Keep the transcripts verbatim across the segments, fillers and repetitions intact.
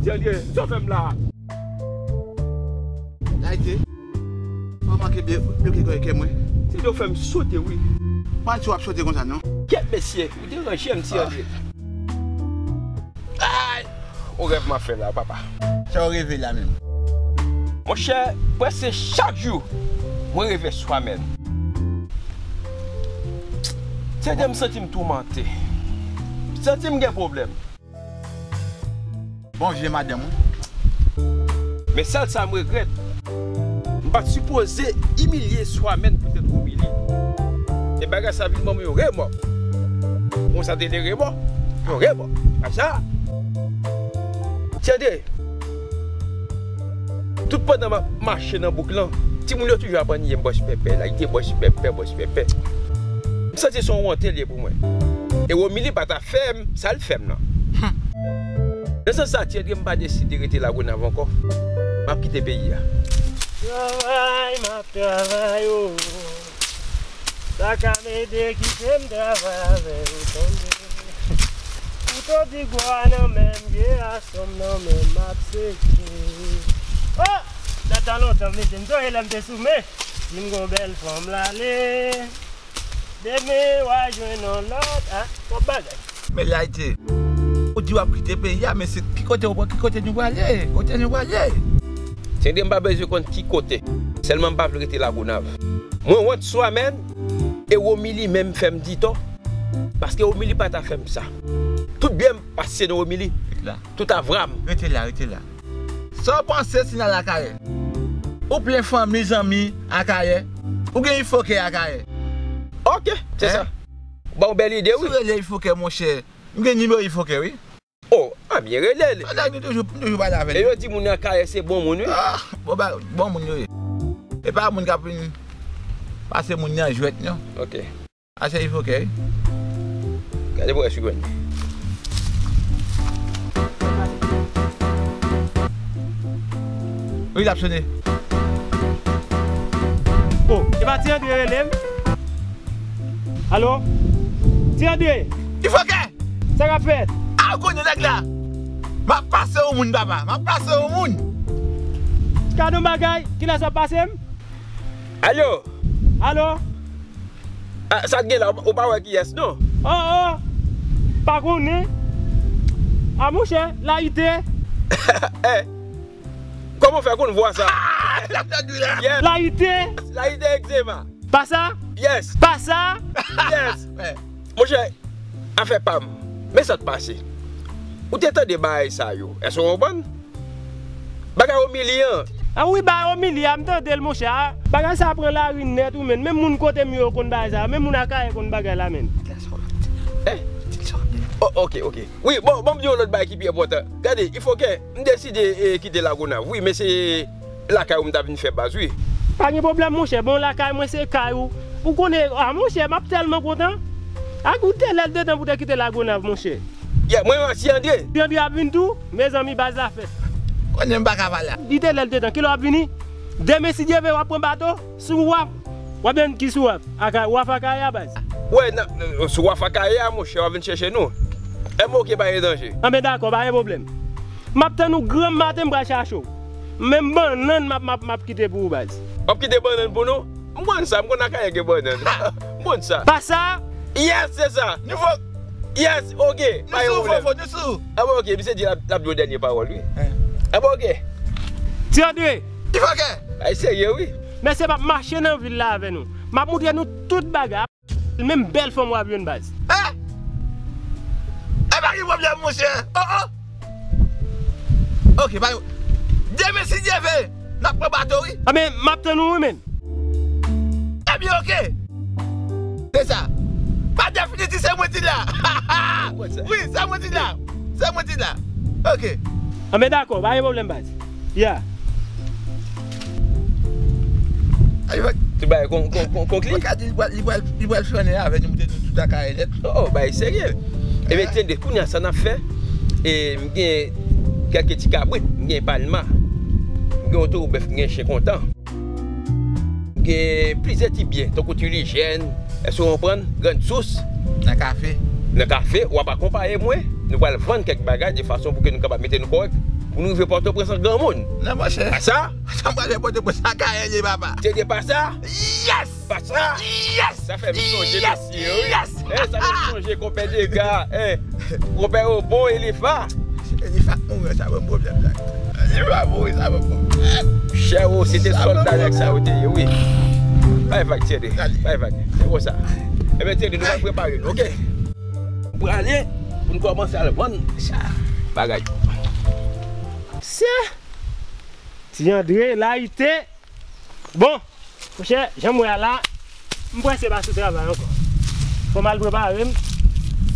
Ti Andre, sa w fè m la? Ayiti. Ou manke blo-, bloke kè, kè mwen. Ti Andre, w fè m sote, wi. Mwen di w ap sote konsa, non? Kèt, mesye, ou deranje m, Ti Andre. Ay! O rèv m ap fè la, papa. Sa w reve la menm? Monchè, prèske chak jou, mwen reve Swamèn. Ti Andre, m santi m toumante. M santi m gen pwoblèm. Bon vye madanm ou. Men sèl sa m regrèt, m pa t sipoze imilye Swamèn poutèt Romili. E bagay sa vin ban mwen yon remò. Bon, sa te de remò. Yon remò. Kòm sa. Ti Andre, tout pandan m ap mache nan bouk lan, timoun yo toujou ap anniye m bòs pèpè, la, li te bòs pèpè, bòs pèpè. M santi se yon wonte l ye pou mwen. E Romili pa ta fè m sa l fè m nan. Nan sans sa, Ti Andre, m pa deside rete Lagonav ankò. M ap kite peyi a. Travay, m ap travay, o. Sa ka mete kite m travay avè w, tande. Kouto di gwa nan men m, vye asanm nan men m, m ap seke. O! Dat tan lontan, mesye, m sonje lè m te sou men. Si m gon bèl fanm, l ale. Demen, w a jwenn yon lòt, a, twòp bagay. Men Layite, ou di w ap kite peyi a, men se ki kote w, ki kote nou prale? Kote nou prale? Ti Andre, m pa bezwen konn ki kote. Sèlman m pa vle rete Lagonav. Mwen wont Swamèn, e Romili menm fè m di tò. Paske Romili pa ta fè m sa. Tout byen m pase nan Romili. Tout avwa m. Rete la, rete la. Sa w panse si n al Akayè? Ou plen fanmi, zanmi Akayè. Ou gen Ifokè Akayè. Ok, se sa. Ba w bèl ide, wi. Si w rele Ifokè, monchè, m gen nimewo Ifokè, wi. O, a byen rele l. Pandan nou toujou, nou toujou pale avè l. E yo di moun Akayè se bon moun, wi. Ah, bon, ba, bon moun yo ye. E pa moun k ap vin pase moun nan jwèt, non. Ok. A se Ifokè, wi. Gade pou wè si w jwenn li. Wi, l ap sone. O, e pa Ti Andre rele m? Alo? Ti Andre! Ifokè! Sa k ap fèt? A, ou konnen nèg la! M ap pase yon moun, papa. M ap pase yon moun. Gad yon bagay, kilès w ap pase m? Alo? Alo? A, sa k gen la, ou pa wè kiyès, non? O, o! Pa konnen. A, monchè, Layite. Eh, kòman w fè konn vwa sa? Ah, l ap tande la. Yes. Layite. Layite egzema. Pa sa? Yes. Pa sa? Yes. Monchè, afè pa m. Men sa k pase. Ou te tande bagay sa yo. Èske w konprann? Bagay Omili an. A wi, bagay Omili a, m tande l, monchè. A, bagay sa a pran lari nèt, wi, menn. Menm moun kote m yo konn bagay sa a. Menm moun Akayè konn bagay la, menn. Eh? O, ok, ok. Wi, bon, bon, m di yon lòt bagay ki pi enpòtan. Gade, Ifokè, m deside, eh, kite Lagonav. Wi, men se lakay ou m ta vin fè baz, wi. Pa gen pwoblèm, monchè. Bon, lakay mwen se kay ou. Ou konnen, a, monchè, m ap tèlman kontan. A, ou te lè l de tan pou te kite Lagonav, monchè. Yeah, mwen wè Ti Andre. Ti Andre ap vin tou? Mezanmi, baz la fèt. Konnen m pa ka pale. Li te lè l de tan. Kilè w ap vini? Demen, si Dye vle, w ap pran bato. Sou waf. W ap jwenn ki sou waf? Aka-, waf Akayè a, baz. Wè, nan, sou waf Akayè a, monchè, w ap vin chèche nou. Enben, oke, pa gen danje. Anben, dakò, pa gen pwoblèm. M ap tann ou granm maten, m pral chache w. Menm bannann m ap, m ap, m ap kite pou ou, baz. W ap kite bannann pou nou? M konn sa, m konn Akayè gen bannann. M konn sa. Pa sa? Yes, se sa. Nou fò. Yes, oke. Pa gen pwoblèm. Nou sou, Fofo, nou sou. A, bon, oke, misye di l ap, l ap di w dènye pawòl, wi. Eh. A, bon, oke. Ti Andre. Ifokè. Ay, serye, wi. Mesye m ap mache nan vil la avè nou. M ap moutre nou tout bagay. Menm bèl fanm w ap jwenn, baz. Eh? Eh, pa gen pwoblèm, monchè. O, o. Oke, pa gen. Demen, si Dye vle, n ap pran bato, wi. Anben, m ap tann ou, wi, menn. Ebyen, oke. Se sa. Pa definitif, se mwen ki la. Wi, se mwen ki la. Se mwen ki la. Oke. Anben, dakò, pa gen pwoblèm, baz. Ya. Ay, wè. Ti bagay kon, kon, kon, konkli. Mwen ka di li pral, li pral, li pral flannen avè nou, moute nou tout Akayè nèt. O, o, bagay serye. Ebyen, tande, kounye a sa n ap fè, e, m gen kèlke ti kabrit, m gen palma, m gen yon towo bèf, m gen chen kontan. M gen plizyè ti byen, tankou Ti Lijèn, èske w konprann? Grann Sous. Nan kafe. Nan kafe, w ap akonpaye mwen, nou pral vann kèk bagay de fason pou ke nou kapab mete nou kòrèk. Pou nou rive Pòtoprens an granmoun. Non, monchè. Pa sa? Sa m pral fè Pòtoprens, Akayè l ye, papa. Tande pa sa? Yes! Pa sa? Yes! Sa fè m sonje mesye, wi. Yes! Eh, sa fè m sonje konpè Dega. Eh, konpè Obon, Elifa. Elifa mouri, sa ban m pwoblèm la. Elifa mouri, sa ban m pwoblèm. Chè, o, se te sòlda nèg sa yo te ye, wi. Bay vag, Thierry. Bay vag. Se konsa. Ebyen, Thierry, nou va prepare nou, oke? Prale pou n kòmanse al vann bagay. Se Ti Andre, layite. Bon, monchè, jan m wè a la, m prese pa sou travay ankò. Fò m al prepare m.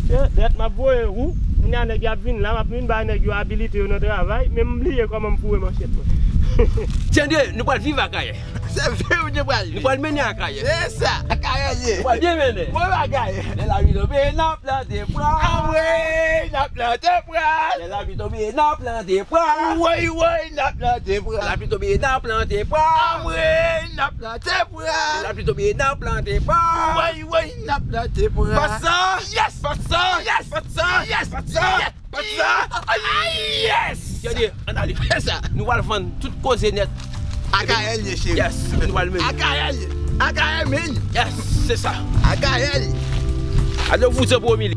Se dèt m ap voye wou. Kounye a nèg yo ap vin la, m ap vin bay nèg yo abilite yo nan travay, men m bliye kòman m foure manchèt mwen. Ti Andre, nou pral viv Akayè. Se vre, nou pral viv. Nou pral mennen Akayè. Se sa, Akayè l ye. Nou pral byen mennen. Bon bagay. Lè lapli tonbe, n ap plante pwa. Anmwey, n ap plante pwa. Lè lapli tonbe, n ap plante pwa. Woy, woy, n ap plante pwa. Lè lapli tonbe, n ap plante pwa. Anmwey, n ap plante pwa. Lè lapli tonbe, n ap plante pwa. Woy, woy, n ap plante pwa. Pasa. Yes! Pasa. Yes! Pasa. Yes! Pasa. Yes! Pasa. Yes! Gade, ann ale. Se sa. Nou pral vann tout koze nèt. Akayè l ye, cheri. Yes, nou pral mennen. Akayè l ye. Akayè men. Yes, se sa. Akayè l ye. Alo, vouzan pou Omili.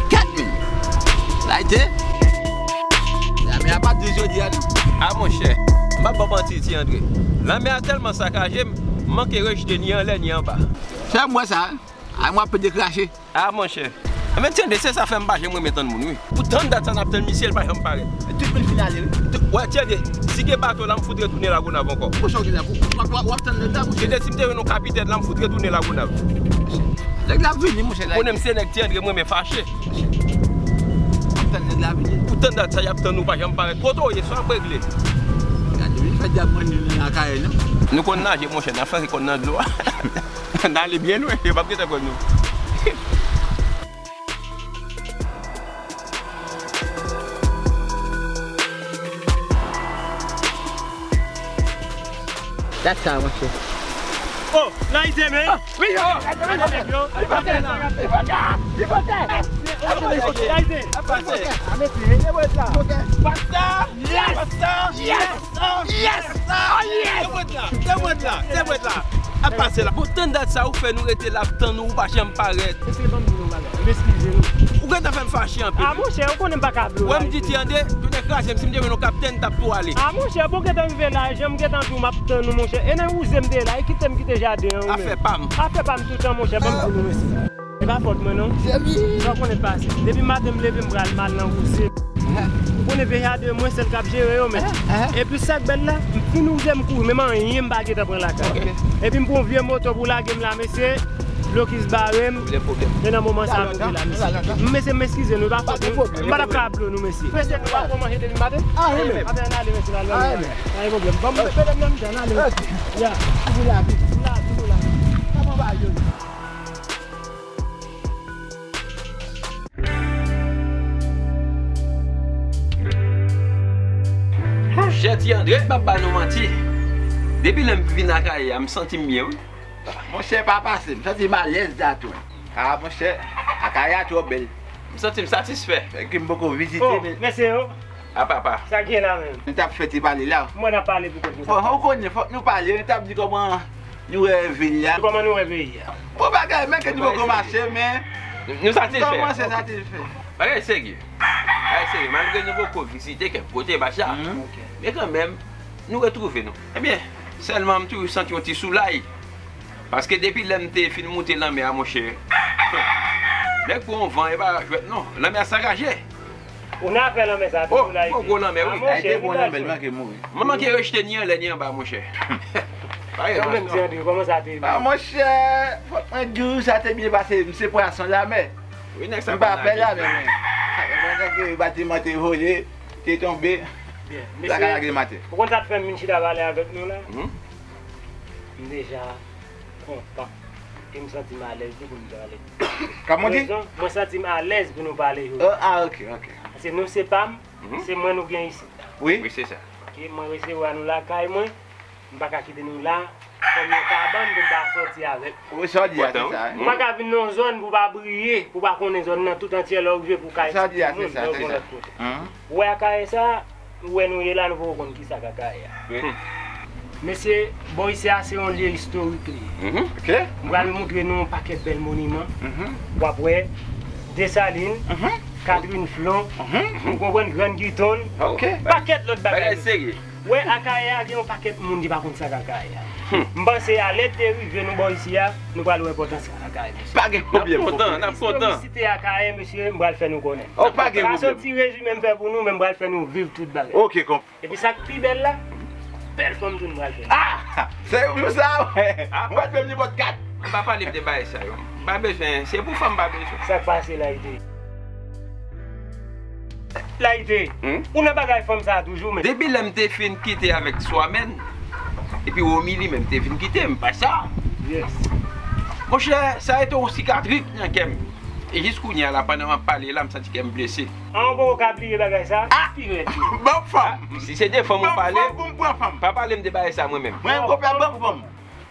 Kat min. Layite. Lanmè a pa dous jodi a non. A monchè, m p ap ba w manti, Ti Andre. Lanmè a tèlman sakaje m, m manke rejte ni anlè ni anba. Sa m wè sa. Ay, mwen ap pede krache. A, monchè. Enben, Ti Andre, se sa fè m pa janm renmen tann moun, wi. Pou tann dat sa n ap tann misye, l pa janm parèt. Tout moun fin ale, wi. Wè, Ti Andre, si gen bato la, m fout retounen Lagonav ankò. Pou sa w gen la, pou, w ap, w ap tann lòt la, monchè. Ti Andre, si m te jwenn yon kapitèn la, m fout retounen Lagonav. Nèg la ap vini, monchè, la. Konnen m se nèg Ti Andre, m renmen fache. W ap tann nèg la vini. Pou tann dat sa, y ap tann ou pa janm parèt. Kote w ye, sa w ap regle? Gade, vin fè dyab mwen nan Akayè, non? Nou konn naje, monchè, n ap fè konn nan dlo a. N ale byen lwen, yo p ap gentan konn nou. Dat sa, monchè. Oh, Layite, men. Ah, wi, yo. Layite. Pasta. Yes. Pasta. Yes. Yes! Oh, yes! Demet la, demet la, demet la. Ap pase la. Bon, tann dat sa ou fè nou rete la ap tann ou, ou pa janm parèt. Mesye, ban m di nou bagay. M eskize nou. Ou gentan fè m fache anpil. A, monchè, ou konnen m pa ka blo. Wè m di Ti Andre, tounen kraze m, si m te jwenn yon kapitèn, m t ap tou ale. A, monchè, bon, gentan rive la, jan m gentan di w, m ap tann ou, monchè. E nan wouze m te la, e kite m kite jaden an, ou menm. Afè pa m. Afè pa m toutan, monchè, ban m di nou, mesye. Se pa fòt mwen non. Sa w konnen pase. Depi maten m leve m pral mal nan wouze. Ou konnen veyaden mwen sèl k ap jere yo men. Epi sa k bèl la, m fin wouze m kouri, menm anyen m pa gentan pran lakay. Epi m pran yon vye moto pou lage m la mesye. Blokis bare m. E nan moman sa a m rive la mesye. Mesye m eskize nou, e pa fòt nou. M pa t ap ka ap blo nou mesye. Mesye nou pa pran manje depi maten? A, wi men. Maten n ale mesye n al nan men. Pa gen pwoblèm. Ban m mete m nan mitan n ale mesye. Ya. Toujou la, toujou la. Kòman bagay yo ye? Monchè Ti Andre, m p ap ba nou manti. Depi lè m vin Akayè a, m santi m byen, wi. Monchè, pa pase, m santi m alèz la tou. A, monchè, Akayè a twò bèl. M santi m satisfè. Fèk m poko vizite, men. Mesye yo. A papa. Sa k gen la menm? Nou t ap fè ti pale la. Mwen n ap pale pou kont nou. Bon, ou konnen, fòk nou pale, nou t ap di kòman nou wè vil la. Kòman nou wè peyi a? Bon bagay, men ke nou poko mache, men nou satisfè. Nou kòmanse satisfè. Bagay serye. Bagay serye, malgre nou poko vizite kèk kote, bagay sa. Men kanmenm, nou retwouve nou. Ebyen, sèlman m toujou santi yon ti soulay. Paske depi lè m te fin moute lanmè a, monchè, nèg pran yon van, e pa jwèt non. Lanmè a sakaje. Ou nan afè lanmè sa tou la. Oh, gwo lanmè, wi. A, monchè, Ayiti gwo lanmè, l manke mouri. Mwen manke rejte ni anlè ni anba, monchè. Kanmenm, Ti Andre, kòman sa te ye? A, monchè, fòk mwen di w, sa te byen pase. M se pwason lanmè. Wi, nèg sa pa pè lanmè, men. Sa te pran nèg yo, batiman te vole. Te tonbe, lakay lage maten. Ou konn sa k fè m vin chita pale avèk nou la? M deja kontan. E m santi m alèz tou pou m pale. Kòman w di? Rezon, mwen santi m alèz pou nou pale jodi. Ah, ok, ok. Paske nou se pa m, se mwen nou gen isit la. Wi. Wi, se sa. Ok, mwen resevwa nou lakay mwen. M pa ka kite nou la kòm yon kabann pou m pa sòti avèk. Wi, sa w di a, se sa. Ou pa ka vin nan yon zòn pou w pa briye, pou w pa konnen zòn nan tout antye lè w rive pou w ka eksplike moun lè w gen lòt kote. Ou wè Akayè sa, ou wè nou ye la, nou poko konn kisa k Akayè a. Mesye, bò isi a se yon lye istorik li ye. M pral moutre nou yon pakèt bèl moniman. W ap wè Desalin, Catherine Flon, ou konprann, Grann Giton, pakèt lòt bagay. Bagay serye. Wè, Akayè a gen yon pakèt moun ki pa konn sa k Akayè a. M panse a lè te rive nou bò isi a, nou pral wè enpòtans Akayè, mesye. Pa gen pwoblèm. N ap kontan, n ap kontan. Istorisite Akayè, mesye, m pral fè nou konnen. Oh, pa gen pwoblèm. Pa soti rezime m fè pou nou, men m pral fè nou viv tout bagay. Ok, konprann. Epi sa k pi bèl la, bèl fanm tou m pral fè. Ah! Se ou sa, wè. M pral fè m nenpòt kat. M pa pale m de bagay sa yo. M pa bezwen, se pou fanm m pa bezwen. Sa k pase la, ite? Layite, ou nan bagay fanm sa a toujou, men. Depi lè m te fin kite avèk Swamèn, epi Romili menm te fin kite m, pa sa. Yes. Monchè, sa rete yon sikatris nan kè m. E jis kounye a la, pandan m ap pale la, m santi kè m blese. An, ou poko ka bliye bagay sa? Ah! Pi rèd tou. Ban m fanm. Si se de fanm ou pale, ban m fanm pou m pran fanm. Pa pale m de bagay sa mwen menm. Mwen, m konpè ban m fanm.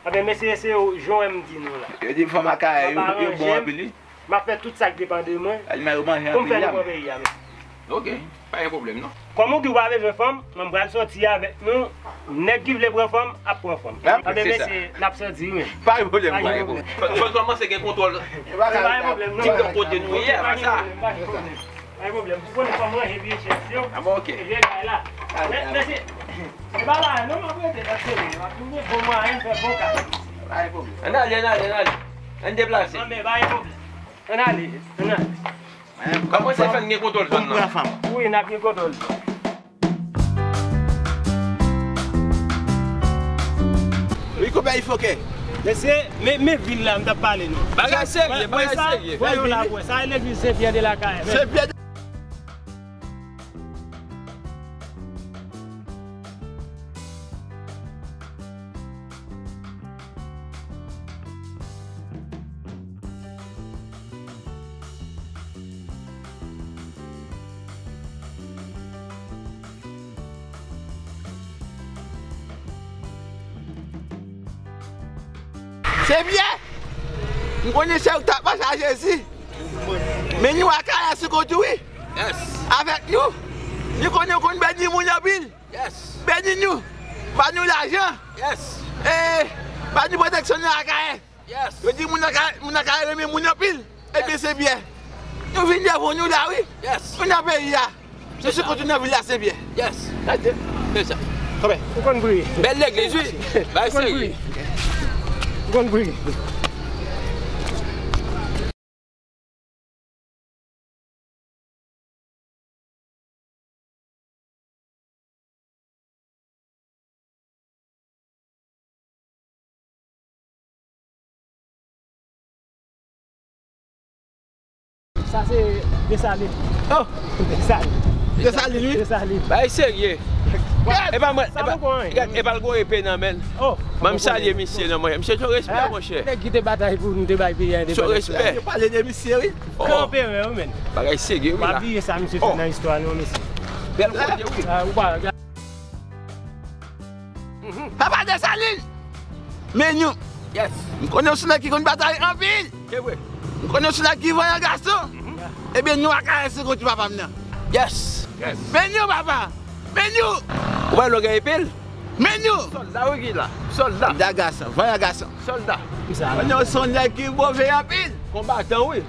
Anben, mesye, se yo, jan m di nou la. Yo di fanm Akayè yo, yo bon anpil, wi. M ap fè tout sa k depann de mwen pou m fè nou pran peyi a, mesye. Ok, pa gen pwoblèm, non. Kòm ou di w pa bezwen fanm, mwen m pral sòti avèk nou. Nèg ki vle pran fanm, ap pran fanm. Anben, mesye, n ap sòti, wi. Pa gen pwoblèm, pa gen pwoblèm. Fò n kòmanse gen kontwòl. Pa gen pwoblèm, non. Ti kote nou ye, pa sa. Pa gen pwoblèm. Ou konnen fanm ranje pye chèz yo. Ah bon, ok. E vye kay la. Mesye, se pa la, non, m ap rete nan seri. M ap trouve bon mwayen fè bon kay. Pa gen pwoblèm. Ann ale, ann ale, ann ale. Ann deplase. Anben, pa gen pwoblèm. Ann ale, ann ale. Kòman se fè n gen kontwòl zòn nan? Wi, n ap gen kontwòl zòn. Wi, konpè Ifokè. Mesye, men, men vil la, m t ap pale nou. Bagay serye, bagay serye. Wè yo la, wè. Sa e legliz Sen Pyè de Lakayè. Sen Pyè de Sen Pyè! M konnen se ou k t ap mache a Jezi. Men nou Akayè sou kont ou, wi. Yes. Avèk nou. Nou konnen ou konn beni moun anpil. Yes. Beni nou. Ba nou lajan. Yes. E, ba nou pwoteksyon nan Akayè. Yes. Yo di moun Akayè, moun Akayè renmen moun anpil. Ebyen, Sen Pyè. Nou vin devan nou la, wi. Yes. Nou nan peyi a. Nou sou kont nou nan vil la, Sen Pyè. Yes. Se sa. Ou konn priye. Bèl legliz, wi. Bay serye. Ou konn priye. Sa se Desalin. Oh! Desalin. Desalin, wi. Desalin. Bay serye. E pa mwen, e pa, gad, e pa l gwo epe nan men l. Oh! Ban m salye misye nan mwen. Misye se yon respè, monchè. Nèg ki te batay pou nou te bay peyi a endepandans la. Se yon respè. Yo pale de misye, wi. Gran anperè, wi, men. Bagay serye, wi, la. Pa bliye sa misye fè nan istwa nou, mesye. Bèl kote, wi. Papa Desalin! Men nou. Yes. M konnen w se nèg ki konn batay anpil. Se vre. M konnen w se nèg ki vanyan gason. Ebyen, nou Akayè se kont papa m nan. Yes. Yes. Men nou, papa. Men nou. Ou pa lè w gen epe l? Men nou. Sòlda, wi, ki la. Sòlda. Sòlda gason, vanyan gason. Sòlda. Men nou se yon nèg ki move anpil. Konbatan, wi.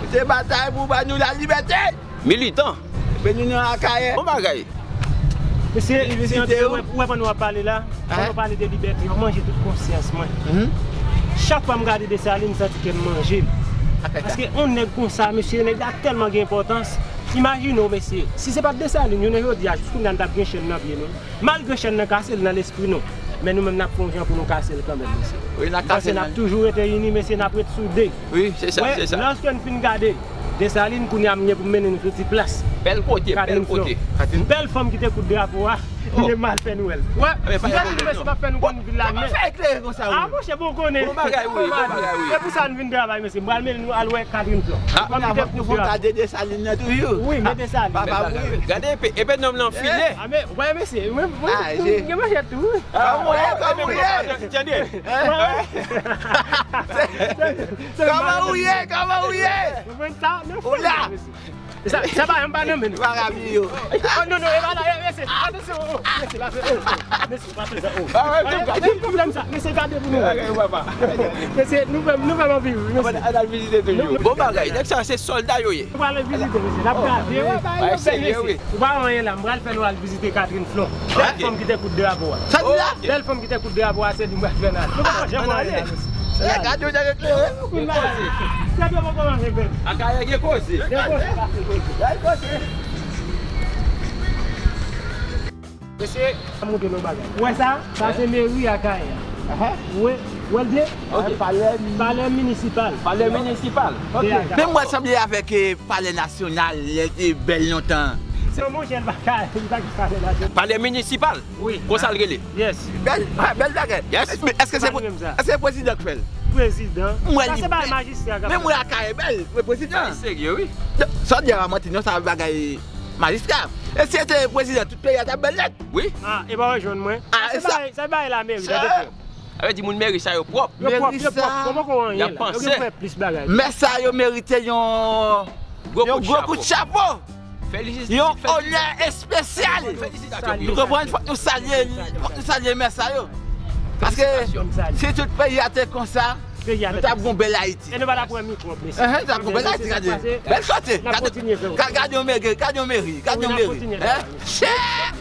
Ou te batay pou ba nou lalibète. Militan. Ebyen, nou nan Akayè. Bon bagay. Mesye, mesye, ou wè, ou wè pandan w ap pale la, pandan w pale de libète, yo manje tout konsyans mwen. Chak fwa m gade Desalin, m santi kè m manje l. Paske yon nèg konsa, mesye, nèg la tèlman gen enpòtans. Imajine w, mesye, si se pa t Desalin, jounen jodi a, jis kounye a, n t ap gen chèn nan pye nou. Malgre chèn nan kase, l nan lespri nou. Men nou menm, n ap fè yon jan pou nou kase l kanmenm, mesye. Wi, n a kase l. M panse n ap toujou rete ini, mesye, n ap ret soude. Wi, se sa, se sa. Lòske n fin gade Desalin, kounye a m gen pou m mennen nou sou ti plas. Bèl kote, bèl kote. Bèl fanm ki te koud drapo a, li te mal fè nou wè l. Wè, m te di mesye pa fè nou konn vil la, men. Kòman fè eklere konsa, wi? Ah, monchè, bon, konnen. Bon bagay, wi, bon bagay, wi. E pou sa n vin travay, mesye. M pral mennen nou al wè Catherine Flon. Fanm ki te koud drapo. Fò n gade Desalin nan toujou. Wi, men Desalin. Papa, wi. Gade epe, epe nonm lan file. Ah, men, wè, mesye, mwen, mwen, gen manchèt tou, wi. Ah, mwen, kòman ou ye? Tande. Kòman ou ye? Kòman ou ye? Ou la? Sa, sa pa, m pa nan men nou. Pa rabi yo. Oh, non, non, e pa la, e, mesye, atansyon, oh, mesye, pa fè, oh, mesye, pa fè sa, oh. Ah, wè, men pwoblèm sa, mesye, gade pou nou wè. Mesye, nou fè, nou fè m anvi ri, mesye. Ann al vizite toujou. Bon bagay, nèg sa se sòlda yo ye. Nou pral vizite, mesye, n ap gade, wi. Ay, serye, wi. Ou pa wè anyen la, m pral fè nou al vizite Catherine Flon. Bèl fanm ki te koud drapo a. Sa di la? Bèl fanm ki te koud drapo a, se li m pral fè n al. Nou pa janm wè anyen la, mesye. Gade yon nèg eklere. Gade yon nèg eklere. Akayè gen koze. Gen koze. Gen koze. Mesye, m ap montre nou bagay. Ou wè sa? Sa se meri Akayè. Ou wè, ou wè l byen? Ok. Palè, palè minisipal. Palè minisipal. Ok. Men m wè l sanble avèk, eh, palè nasyonal, lè te bèl lontan. Non, monchè, l pa ka, li pa ki palè nasyonal. Palè minisipal? Wi. Konsa l rele? Yes. Bèl, ah, bèl bagay. Yes. Men èske se, èske se prezidan k fè l? Prezidan. Sa se bagay majistra k ap fè. Men m wè Akayè bèl, men prezidan. Sa serye, wi. Sa w di a pa manti, non, sa bagay majistra. E si se te prezidan, tout peyi a t ap bèl nèt. Wi. Ah, e pa w jwenn mwen. Ah, sa se bagay, sa se bagay lameri, gade frè. Sa vle di moun meri sa yo pwòp. Yo pwòp, yo pwòp. Yo poko wè anyen la. Y ap panse. Yo dwe fè plis bagay. Mè sa yo merite yon, yon gwo kout chapo. Yon onè espesyal. Ou konprann? Fòk nou salye, fòk nou salye mè sa yo. Paske si tout peyi a te konsa, nou t ap gon bèl Ayiti. E nou pa t ap wè mikwòb, mesye. Enhen, nou t ap gon bèl Ayiti, gade. Bèl kote. Gade, gade yon meri, gade yon meri, gade yon meri. Enhen. Chè!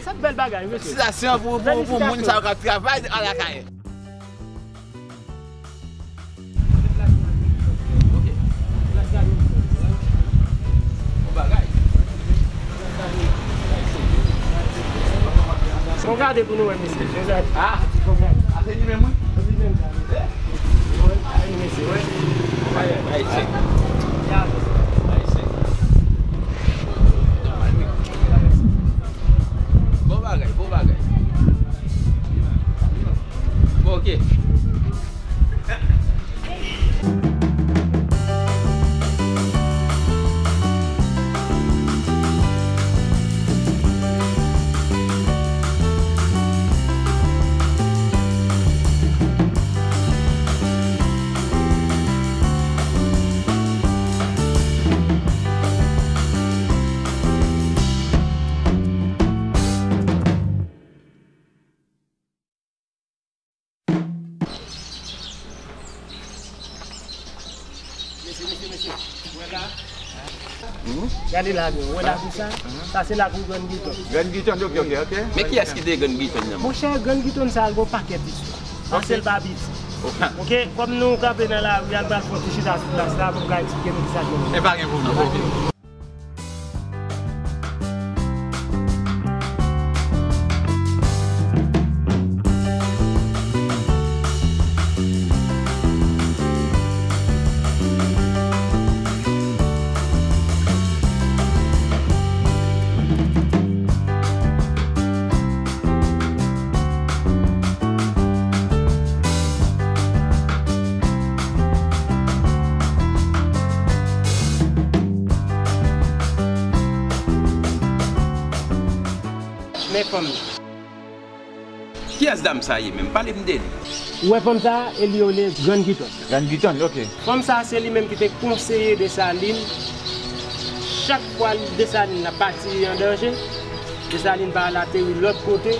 Sa bèl bagay, mesye. Felisitasyon pou, pou, pou moun sa yo k ap travay Akayè. Bon, gade pou nou wè, mesye. Bon, gade. Ah! Bon, gade. A, se li menm, wi? Se li menm, sa, mesye. Wi, mesye, wi. Bon, gade. Ayisyen. Ayisyen. Bon bagay, bon bagay. Bon, ok. Mesye, mesye, mesye, ou wè la? Gade lakou, ou wè lakou sa? Sa se lakou Grann Giton. Grann Giton, ok, ok, ok. Men kiyès ki te Grann Giton nan? Monchè, Grann Giton sa, l gon pakèt istwa. Sa sèl pa piti. Ok, kòm nou kanpe nan lari a, n pral fè yon ti chita sou plas la pou m ka eksplike nou kisa k gen. E pa gen pwoblèm. Men fanm nan. Kiyès dam sa ye menm? Pale m de li. Ou wè fanm sa, e li yo rele Grann Giton. Grann Giton, ok. Fanm sa, se li menm ki te konseye Desalin. Chak fwa Desalin ap pati an danje, Desalin pa al ateri lòt kote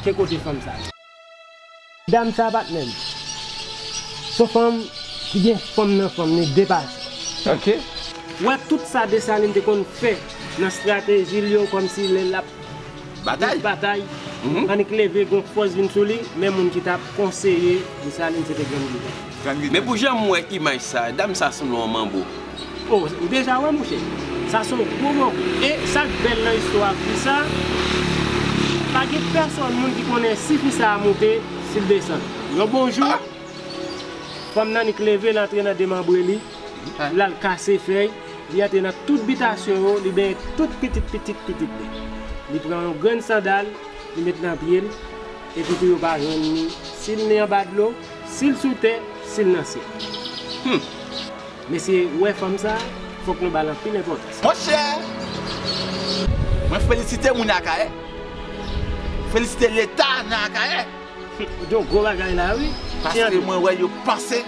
ke kote fanm sa. Dam sa, patnè m, se yon fanm ki gen fanm nan fanm, li depase. Ok. Ou wè tout sa Desalin te konn fè nan estrateji l yo, kòmsi lè l ap batay. Batay. Annik leve, gon fòs vin sou li, men moun ki t ap konseye Desalin, se te Grann Giton. Men pou jan m wè imaj sa, dam sa sanble yon manbo. Oh, ou deja wè, monchè. Sa se yon gwo manbo. E sa k bèl nan istwa fi sa, pa gen pèsòn moun ki konnen si fi sa a monte, si l desann. Yon bon jou, fanm nan annik leve, l antre nan demanbre li, l al kase fèy, Li antre nan tout bitasyon yo, li benyen tout pitit, pitit, pitit li. Li pran yon grenn sandal, li met nan pye l, epi tou yo pa jwenn li, si l ni anba dlo, si l sou tè, si l nan syèl. Hmm. Mesye, ou wè fanm sa, fòk nou ba l anpil enpòtans. Monchè, mwen felisite moun Akayè. Felisite Leta nan Akayè. Ou di yon gwo bagay la, wi. Paske mwen wè yo panse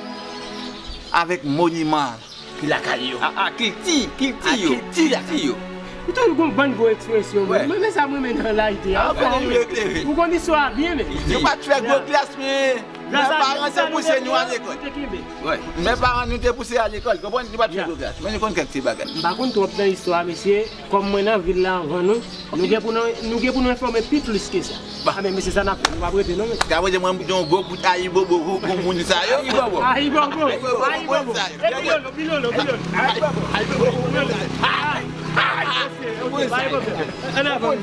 avèk moniman ki lakay yo. A, a, kilti, kilti yo. Kilti yo. Ou toujou gon bann gwo ekspresyon, men, men sa mwen renmen nan layite a. Ou konn istwa a byen, men. Yo pa t fè gwo klas, men men paran te pouse nou al lekòl. Men paran nou te pouse al lekòl, konprann? Nou pa t fè gwo klas, men nou konn kèk ti bagay. M pa konn twòp nan istwa, mesye. Kòm mwen nan vil la anvan nou, nou gen pou nou, nou gen pou nou enfòme pi plis ke sa. A, men mesye, sa n ap fè, nou p ap rete non, mesye. Ka mwen di mwen yon gwo bout ayibobo pou, pou moun sa yo. Ayibobo. Ayibobo. Ayibobo. E Bilolo, Bilolo, Bilolo. Ayibobo. Ayibobo. Ayibobo. Mesye, ok, pa gen pwoblèm. Ann avan.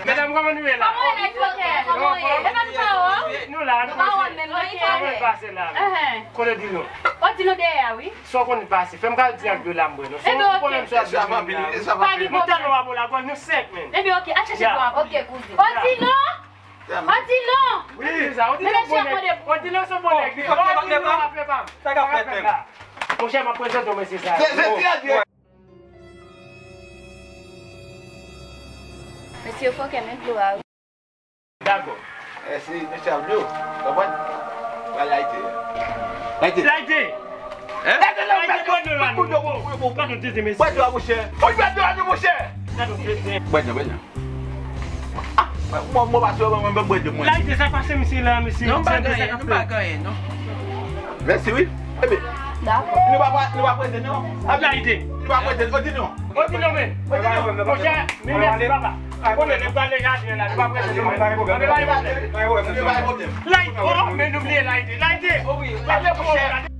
Medam, kòman nou ye la? Kòman w ye, Joker? Kòman w ye? E pa nou pa wè w? Nou la, nou pa wè w menm, nou pase la. Kote Odilon? Odilon dèyè a, wi. Sa w konn pase. Fè m ka di ak yo la, m wè nou. Ebyen, ok. Pa gen pwoblèm. Nou tèlman w ap la, nou senk menm. Ebyen, ok, al chache dlo a pou mwen. Ok, kouzin. Odilon! Odilon! Wi, sa, Odilon se bon nèg. Odilon se bon nèg. Odilon ap fè pa m. Sa k ap fèt menm? Monchè, m ap prezante w mesye sa. Se, se trè byen. Mesye, fòkè, men dlo a, wi. Dakò. E si mesye ap di w, konprann? Pral layite. Layite. Layite! Hein? Layite, bwè dlo la, non. Bwè dlo a, monchè. Bwè dlo a, monchè. Bwè dlo, bwè dlo. Ah, mwen, mwen, mwen pa sou mwen, mwen bwè dlo mwen. Layite, sa pase misye la, misye. Non, pa gen anyen, non, pa gen anyen, non. Mèsi, wi. Ebyen. Dakò. Nou pa, nou pa prese, non. Layite. Nou pa prese, Odilon. Odilon, men. Odilon. Monchè, men mèsi, papa. Konnen nou pral nan jaden la, nou pa prese, non. Pa gen pwoblèm. Pa gen pwoblèm. Layite, oh, men nou bliye Layite. Layite. Oh, wi. Layite, monchè.